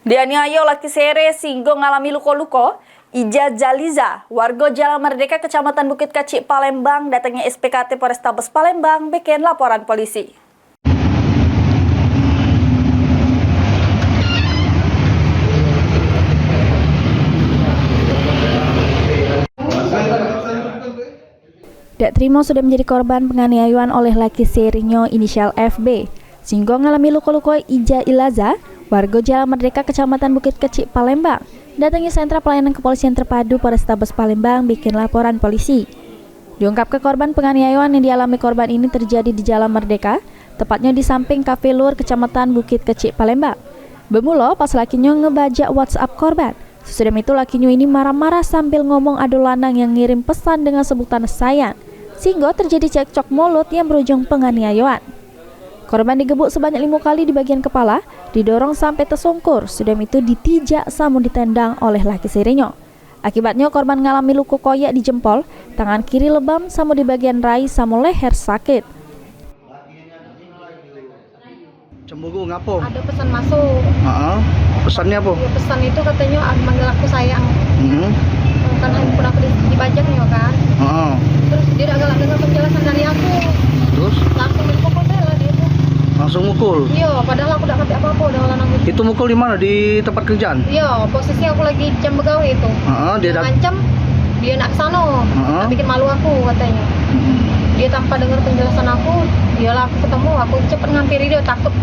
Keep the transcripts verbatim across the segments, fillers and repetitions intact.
Dianiayo laki sere sehinggo ngalami luko-luko, Ija Zaliza, warga Jalan Merdeka, Kecamatan Bukit Kacik, Palembang, datangi S P K T Polrestabes Palembang, bikin laporan polisi. Dak terima sudah menjadi korban penganiayaan oleh laki serinyo inisial F B, sehinggo ngalami luko-luko. Ija Ilaza, warga Jalan Merdeka, Kecamatan Bukit Kecik, Palembang, datangi Sentra Pelayanan Kepolisian Terpadu Polrestabes Palembang bikin laporan polisi. Diungkapke korban, penganiayaan yang dialami korban ini terjadi di Jalan Merdeka, tepatnyo di samping Kafe Lur, Kecamatan Bukit Kecik, Palembang. Bemulo pas lakinyo ngebajak WhatsApp korban. Sesudah itu lakinyo ini marah-marah sambil ngomong ado lanang yang ngirim pesan dengan sebutan sayang, sehinggo terjadi cekcok mulut yang berujung penganiayaan. Korban digebuk sebanyak limo kali di bagian kepala, didorong sampai tesungkur, sudah itu ditijak samo ditendang oleh laki serinyo. Akibatnyo korban ngalami luko koyak di jempol, tangan kiri lebam samo di bagian rai samo leher sakit. Cemburu ngapo? Ada pesan masuk. Heeh. Pesannya apa? Ya, pesan itu katanya, ah, manggil aku sayang. Mm-mm. Karena handphone aku di-, dibajaknya kan. Heeh. Terus dia dak galak dengar penjelasan dari aku. Terus? Langsung main pukul saya lah dia tuh. Langsung mukul? Iya, padahal aku dak ngerti apa-apa, udah lanang itu. Itu mukul di mana? Di tempat kerjaan? Iya, posisi aku lagi jam begawe itu. Heeh, dia dak ngancam, dia nak ke sana. Heeh. Nak bikin malu aku katanya. Mm-mm. Dia tanpa dengar penjelasan aku, dia lah aku ketemu, aku cepet ngampiri dia, takut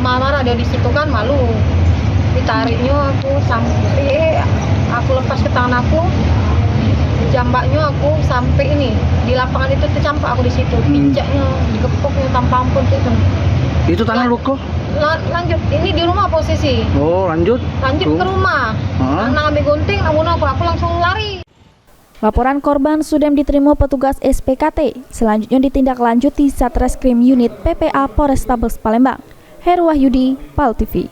marah-marah dia di situ kan, malu. Ditariknya aku sampai aku lepas ke tangan aku, jambaknya aku sampai ini, di lapangan itu tercampak aku di situ. Hmm. Picaknya, digepuknya tanpa ampun tuh itu. Itu tangan luko? La-, lanjut, ini di rumah posisi. Oh, lanjut. Lanjut ke rumah. Heeh. Nak ambil gunting, nak bunuh aku, aku langsung lari. Laporan korban sudem diterima petugas S P K T. Selanjutnya ditindaklanjuti Satreskrim Unit P P A Polrestabes Palembang. Heru Wahyudi, Pal T V.